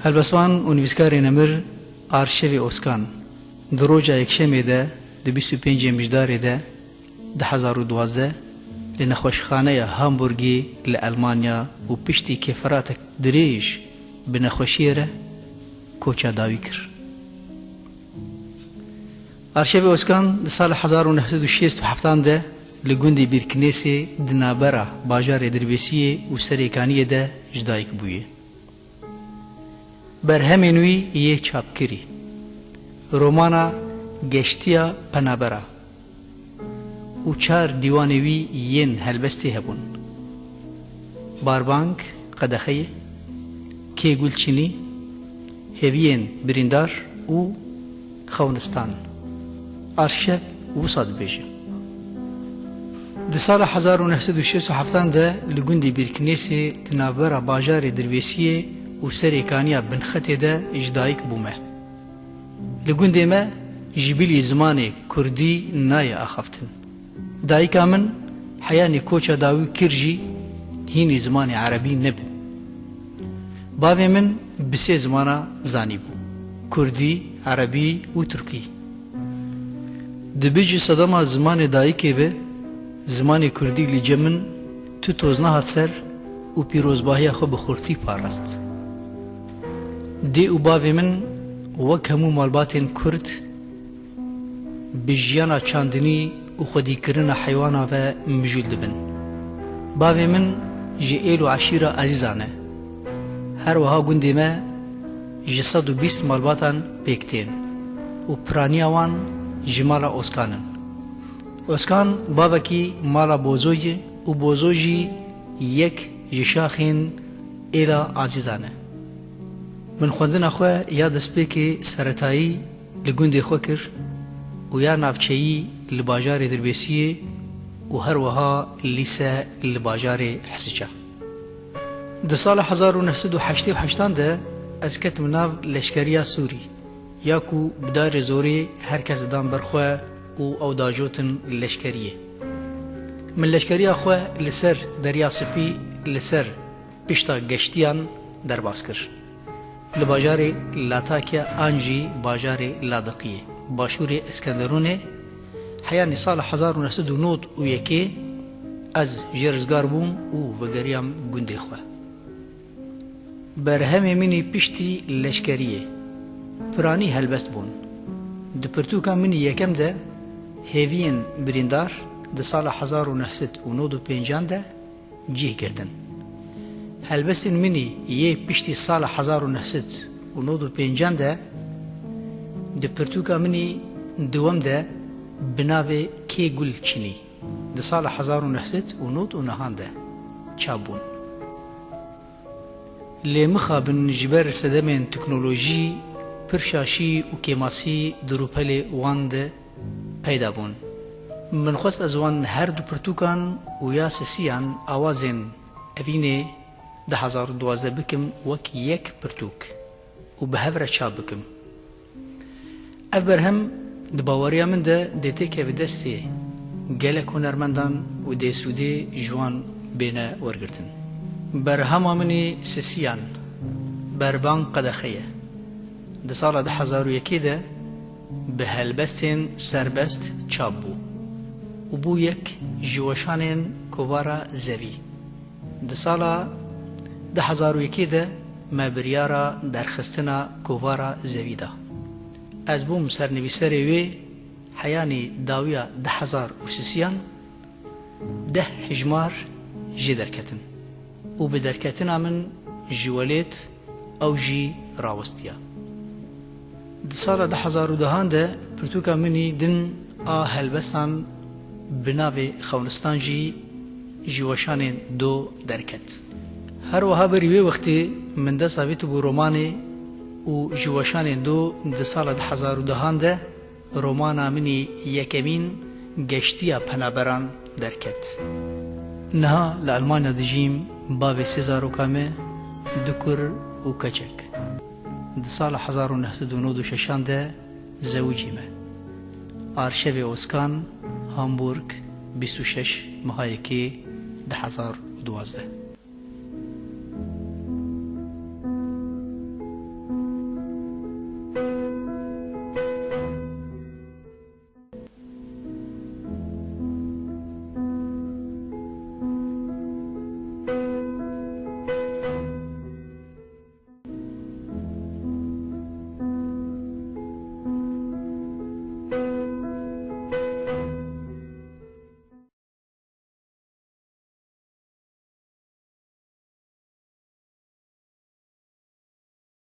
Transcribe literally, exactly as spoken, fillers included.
Helbestvan û nivîskarê nemir Arşevê Oskan di roja yekşemê de, di bîst û pêncê Mijdarê de du hezar û duwazdeh, li nexweşxaneya Hamburgê li Elmanya û piştî kêfiratek dirêj bi nexweşiyê re koça dawî kir. Arşevê Oskan di sala hezar û neh sed û şêst û heftan de li gundê Bîrkinêsê di navbera bajarê Dirbêsiyê û Serêkaniyê de ji dayik bûye. Berhemên wî yê çapkirî, romana Geştiya Penabera û çar dîwanê wî yên helbestê hebûn: Barbang Qedexeyê, Kê Gul Çinî, Hêviyên Birîndar û Xewnistan. Arşev wisa dibêje: Di sala hezar û neh sed û şêst û heftan de li gundê Bîrkinêsê di navbera bajarê Dirbêsiyê û Serêkaniya Binxetê de ji dayik bûme. Li gundê me ji bilî zimanê kurdî nayê axaftin. Dayika min heyanî koça dawî kir jî hînî zimanê erebî nebû. Bavê min bi sê zimana zanîbû: kurdî, erebî û tirkî. Dibe ji sedema zimanê dayikê be, zimanê kurdî li cem min tu toz nehat ser û pîrozbahiya xwe bi xurtî parast. Dê û bavê min wek hemû malbatên kurd bi jiyana çandinî û xwedîkirina heywana ve mijûl dibin. Bavê min ji êl û eşîra Ezîzan e. Her wiha gundê me ji sed û bîst malbatan pêk tên û piraniya wan ji mala Oskan in. Oskan bavekî mala Bozo ye û Bozo jî yek ji şaxên êla Azîzan e. Min xwendina xwe ya destpêkê seretayî li gundê xwe kir û ya navçeyî li bajarê Dirbêsiyê û her wiha lîse li bajarê Hisiça. Di sala hezar û neh sed û heştê û heştan de ez ketim nav leşkeriya Sûrî, ya ku bi darê zorê her kes didan ber xwe û ew dajotin leşkeriyê. Min leşkeriya xwe li ser Derya Spî, li ser pişta Geştiyan derbas kir. Li bajarê Latakya an jî bajarê Ladiqiyê, başûrê Iskenderûnê, heyanî sala hezar û neh sed û nod û yekê ez jê rizgar bûm û vegeriyam gundê xwe. Berhemê min î piştî leşkeriyê, piranî helbest bûn. Di pirtûka min î yekem de, Hêviyên Birîndar, di sala hezar û neh sed û nod û pêncan de cih girtin. Helbestên min î yê piştî sala hezar û neh sed û nod û pêncan de, di pirtûka min î duwem de bi navê Kê Gul Çinî, di sala hezar û neh sed û nod û nehan de çap bûn. Lê mixabin ji ber sedemên teknolojî, pir şaşî û kêmasî di rûpelê wan de peyda bûn. Min xwest ez wan her du pirtûkan û ya sisiyan awazên evînê du hezar û duwazdeh bikim wek yek pirtûk û bi hev re çap bikim. Ev berhem di baweriya min de dê têkeve destê gelek hunermendan û dê sûdê ji wan bêne wergirtin. Berhema min î sisiyan, Berbang Qedexe ye. Di sala du hezar û yekê de bi helbestên serbest çap bû û bû yek ji weşanên Kovara Zevî. Di sala du hezar û yekê de me biryara derxistina Kovara Zevî da. Ez bûm sernivîserê wê, heyanî dawiya du hezar û sisiyan deh hijmar jê derketin û bi derketina min ji welêt ew jî rawestiya. Di sala du hezar û dehan de pirtûka min î din a helbestan bi navê Xewnistan jî ji weşanên do derket. Her wiha berî wê wextê min dest avêtibû romanê û ji weşanên do di sala du hezar û dehan de romana min î yekemîn Geştiya Penaberan derket. Niha li Elmanya dijîm, bavê sê zaroka me, du kur û keçek. Di sala hezar û neh sed û nod û şeşan de zewicî me. Arşevê Oskan, Hamburg, bîst û şeş meha yekê du hezar û duwazdeh.